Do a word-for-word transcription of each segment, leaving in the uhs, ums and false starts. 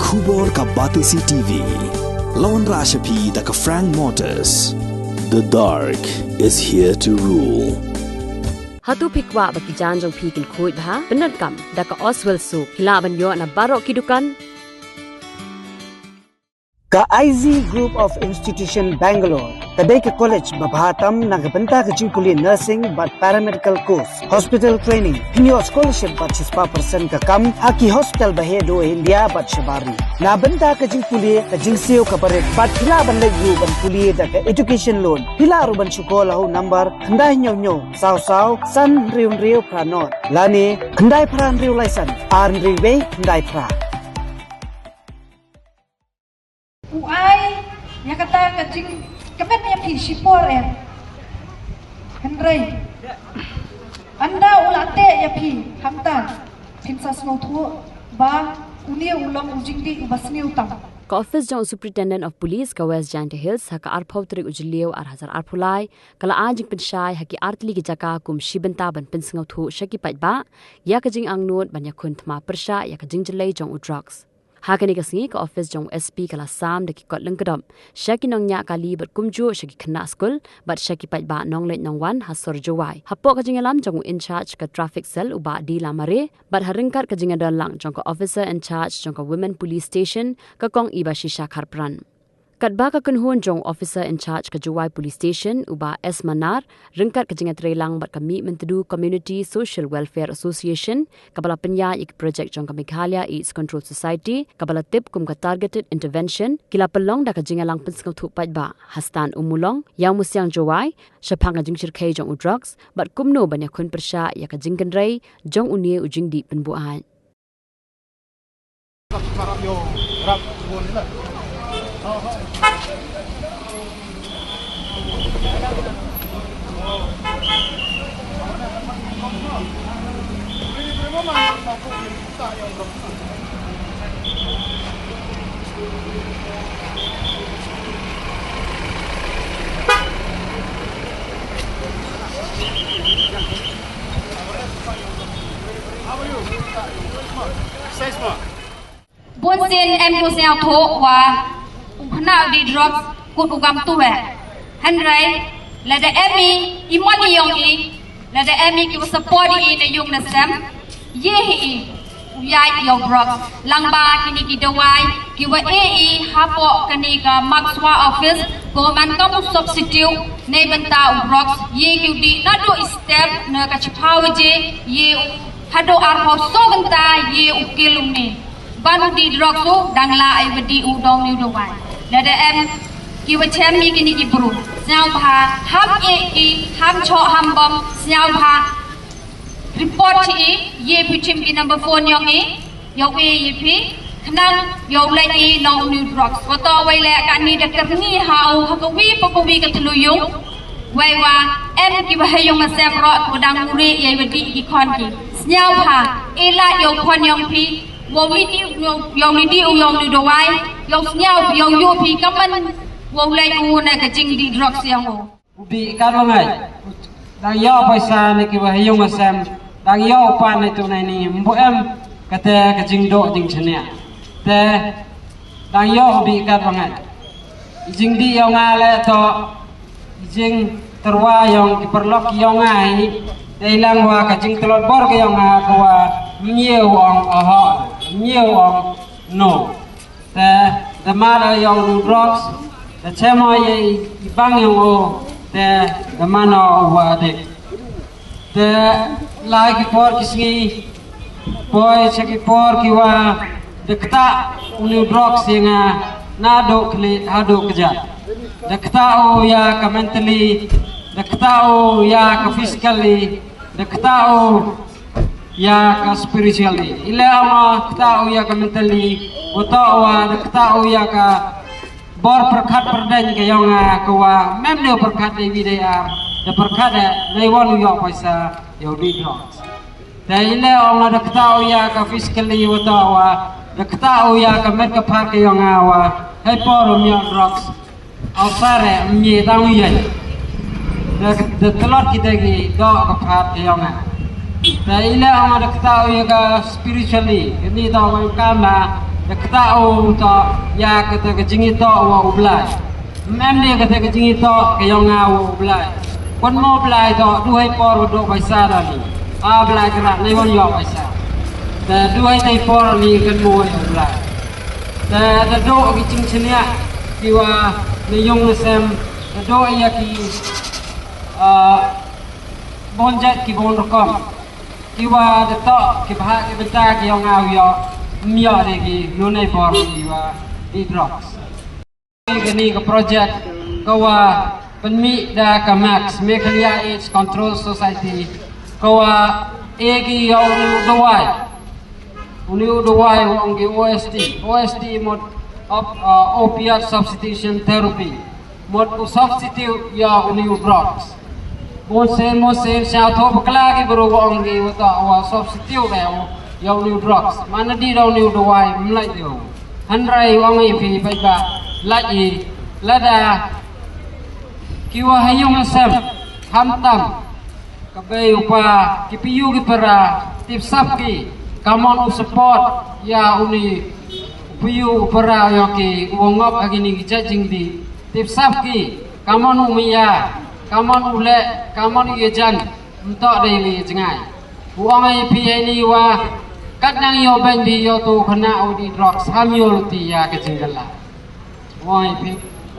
Khubor ka Batesi T V. La wanrah sha phi da ka Frank Motors. The dark is here to rule. Hato phi kwah ba ki jaiñ jong phi kin khuid bha? Pyndonkam da ka Oswell Soap. Phi lah ban ïoh na baroh ki dukan. Ka I Z Group of Institution Bangalore ka dei ka college ba bha tam na ka bynta ka jingpule nursing bad paramedical course, hospital training. Phin ïoh scholarship bad shispah percent ka kam ha ki hospital ba heh duh India bad shabar ri. Na bynta ka jingpule, ka jingsiew kaba rit bad phi lah ban leit ruh ban pule da ka education loan. Phi lah ruh ban shu call ha u number khyndai hynñiew hynñiew saw saw san hynriew hynriew phra nod lane khyndai phra hynriew lai san ar hynriew wei khyndai phra. U ai ïa kata ka jingkmen ïa phi shipor eh. Hynrei ynda u la teh ïa phi hangta, phin sa sngewthuh ba une u long u jingdih uba sniew tam. Ka ophis jong u Superintendent of Police ka West Jaintia Hills ha ka arphew tarik u Jylliew ar hajar arphew lai ka la ai jingpynshai ha ki artylli ki jaka kum shi bynta ban pynsngewthuh sha ki paidbah ïa ka jingangnud ban ïakhun thma pyrshah ïa ka jingjyllei jong u drugs. Ha kane ka sngi ka ophis jong u S P ka la sam da ki kot lyngkdop sha ki nongñiah kali bad kumjuh sha ki khynnah skul bad sha ki paidbah nongleit nongwan ha sor Jowai. Hapoh ka jingïalam jong u in charge ka traffic cell u Bah D Lamare bad ha ryngkat ka jingïadon lang jong ka officer in charge jong ka Women Police Station ka Kong Ibashisha Kharpran. Katba ka kynhun jong officer in charge ka Jowai Police Station u Bah S Manar ryngkat ka jingïatreilang bad ka Mihmyntdu Community Social Welfare Association kaba la pynïaid ïa ki projek jong ka Meghalaya AIDS Control Society kaba la tip kum ka targeted intervention, ki la pynlong da ka jingïalang pynsngewthuh paidbah ha Stan Ummulong, Ïawmusiang Jowai shaphang ka jingshyrkhei jong u drugs bad kumno ban ïakhun pyrshah ïa ka jingkynrei jong une u jingdih pynbuaid. Bun sien em ko sngewthuh wa u khynnah u dih drugs kut u kam tuh eh. Hynrei lada em i i mon i yong i, lada em i ki wa support i na yung na sem, ye hi i u ïaid ïa u drugs. Lang ba kini ki dawai ki wa e i hapoh kani ka Makswa office ko man kam u substitute nei bynta u drugs, ye ki u dih naduh i step na ka chiphaw je ye haduh arphew so kynta ye u kil u ni. Ban u dih drugs u dang la ai wa dih u dong ni u dawai. Lada em ki wa chem ïa kini ki bru, sngewbha ham ïeh ki, ham choh ham bom, sngewbha report ïa i, ye phi chim ki number phone yong i, ïa u e ïa phi khnang ïa u leit i nong u ni u drugs. Wa toh wei leh kani da kyrni ha u ha kawi pa kawi ka thlu yung. Wei wa em ki wa ha yung ha sem roh wa dang u ri ïa i wa dih ki khon ki. Sngewbha i lad ïa u khon yong phi, wow li dih u, yow li dih u, yow li dawai, yow sniaw, yow yu phi kaman wow leh u na ka jingdih drugs yong u. U bih kat wa ngai. Dang yoh paisa na ki wa ha yung wa sem. Dang yoh u pan na tu na ni. Mbu em kata ka jingdoh jingchania. Te dang yoh u bih kat wa ngai. Jingdih yong nga le to jingtyrwa yong ki paralok yong nga hi. Dei lang wa ka jingtlot bor ka yong nga ka wa mnyew ong oho, mnyew ong no. Te da mar yong u drugs, da chemo ye i bang yong o, te da mano u wa dik. Te lai ki por ki sngi, poi cha ki por ki wa da kta u ni u drugs ye nga na do kli ha do kja. Da kta u ya ka mentally, da kta u ya ka physically, da kta u ya ka spiritually. Ile ama kta u ya ka mentally, wa to wa da kta u ya ka bor perkat perden ka yong a ka wa mem ne perkat de wi de ar, da perkat de ne won u yoh paisa yow di drugs. Te ile ong da kta u ya ka physically wa to wa da kta u ya ka met ka phar ka yong a wa hei por u myo drugs. Au sare mye tang u yai. Da da telot kita ki do ka phar ka yong a. Te ile ong da kta u ya ka spiritually ni do wa ka ma Da kata u to ïa kata ka jingïatoh wa u Blai. Mem de kata ka jingïatoh ka yong nga wa u Blai. Kon mo Blai to duhai por wa do paisa da ni. A Blai kra ni wan yo paisa. Da duhai tai por ni kan mo wa u Blai. Da da do ki jingchniah ki wa ni yong ni sem da do ïa ki, ah, bon jait ki bon rokom. Ki wa da to ki bha ki bynta ki yong nga u yo. Myo de ki nunai por ki wa di drugs. Kani ka project ka wa pynmih da ka max Meghalaya AIDS Control Society ka wa e ki ya uni u dawai. Uni u dawai wa ong ki O S T. O S T mut op, uh, opiate substitution therapy. Mut u substitute ya uni u drugs. Mo sen mo sen sha tho bakla ki bru wa ong ki wa ta wa substitute ya uni u drugs. Mana di da uni u dawai mlai yo. Hynrei wa ngi phi bai ba lait i lada ki wa ha yung sem ham tam ka bei u pa ki piu ki para tip sap ki ka mon u support ya uni u piu u para yo ki u ngop ha kini ki jait jingdi tip sap ki ka mon u mia ka mon u le ka mon u jan mto dei li jngai. U ong ai phi ai ni wa kat nang yo ben bi yo tu khana u di drugs ham yo luti ya ka jinggala. Wai phi.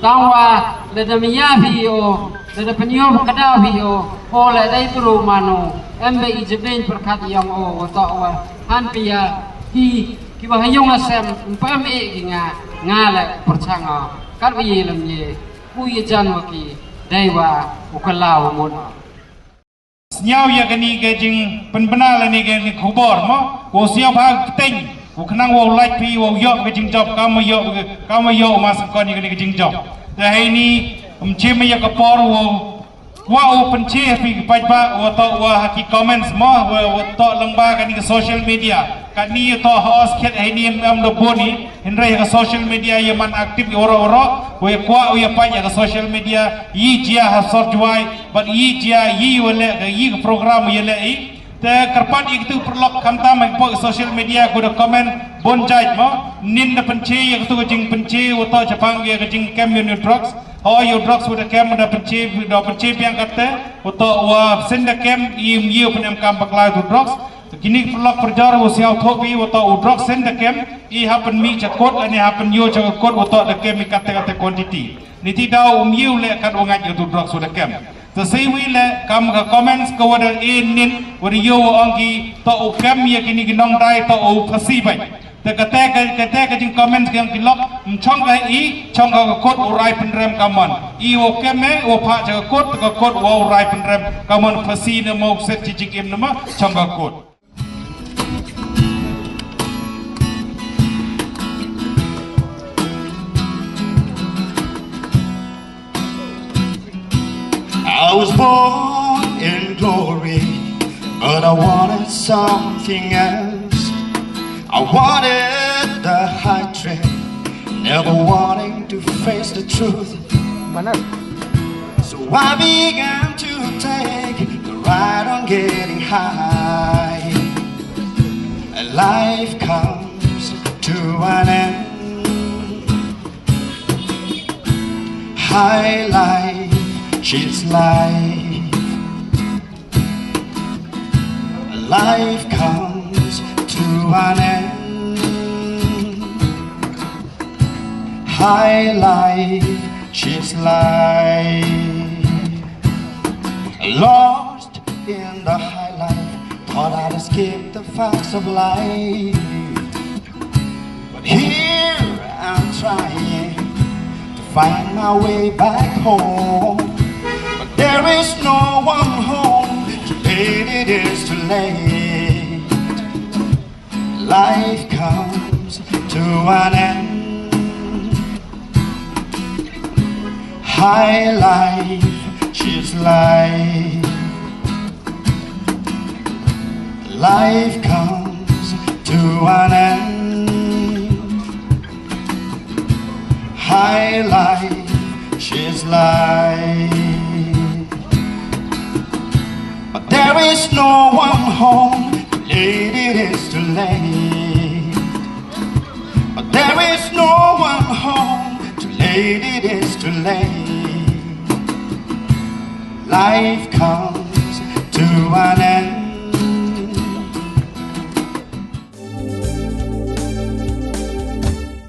Tang wa le da mia phi o le da penyo kada phi o o le dai tru mano em be i jebeng perkat yong o wa to wa han pia ki ki wa hayong asem pem e ki nga nga le perchang o kat wi lem ye ku ye jan wa ki dai wa u kala wa mon. Sñiaw ïa kani ka jingpynbna lane kani ka khubor mo, u sñiaw bha ka ktien, u khnang wow lait phi wow ïoh ka jingjop, kam ïoh, kam ïoh u ma sngkon ïa kani ka jingjop. Te heini, um chim ïa ka por wow, wa u pynche phi ka paidbah, wa to wa ha ki comments mo, wa, wa to lyngba kani ka social media. Katni ïa to ha os khet heini em em da bun i, hynrei ha ka social media ïa man active ïa oro oro, wa ïa kwah wa ïa pait ïa ka social media, yi jia ha sor juai, bad yi jia, yi wa leh ka, yi ka program wa ïa leh i. Te kyrpad ïa kitu paralok khamtam ha ka social media ko da comment bun jait mo, nin da pynche ïa kitu ka jingpynche, wa to chapang ïa ka jingkem ïa u drugs, ho ïa u drugs wa da kem da pynche, da pynche biang kate, wa to wa send da kem, i ym ïa u pynem kam bakla ïa u drugs, Kini ki paralok pyrjar u siaw thoh phi wa to u drok send da kem i hap pynmih cha kot lane hap pynïoh cha kot wa to da kem i kate kate quantity. Niti daw um ïoh leh kat wa ngait ïa u drok su da kem. Te sei wi leh kam ka comments ka wa da e nin wa da ïoh wa ong ki to u kem ïa kini ki nongdai to u phasi bai. Te kate ka, kate ka jing comments ka ïong ki lok, mchong ka i, chong ka ka kot u rai pynrem ka mon. I wa kem e, wa pha cha ka kot, ka kot wa u rai pynrem ka mon phasi ne mo set chi jing im ne ma, chong ka kot. I was born in glory, but I wanted something else. I wanted the high trip, never wanting to face the truth. So I began to take the ride on getting high. And life comes to an end. High life, she's life. Life comes to an end. High life, she's life. Lost in the high life, thought I'd escape the facts of life. But here I'm trying to find my way back home. But there is no one home. Too late, it is too late. Life comes to an end. High life, she's life. Life comes to an end. High life, she's life. But there is no one home. Late, it is too late. There is no one home. Too late, it is too late. Life comes to an end.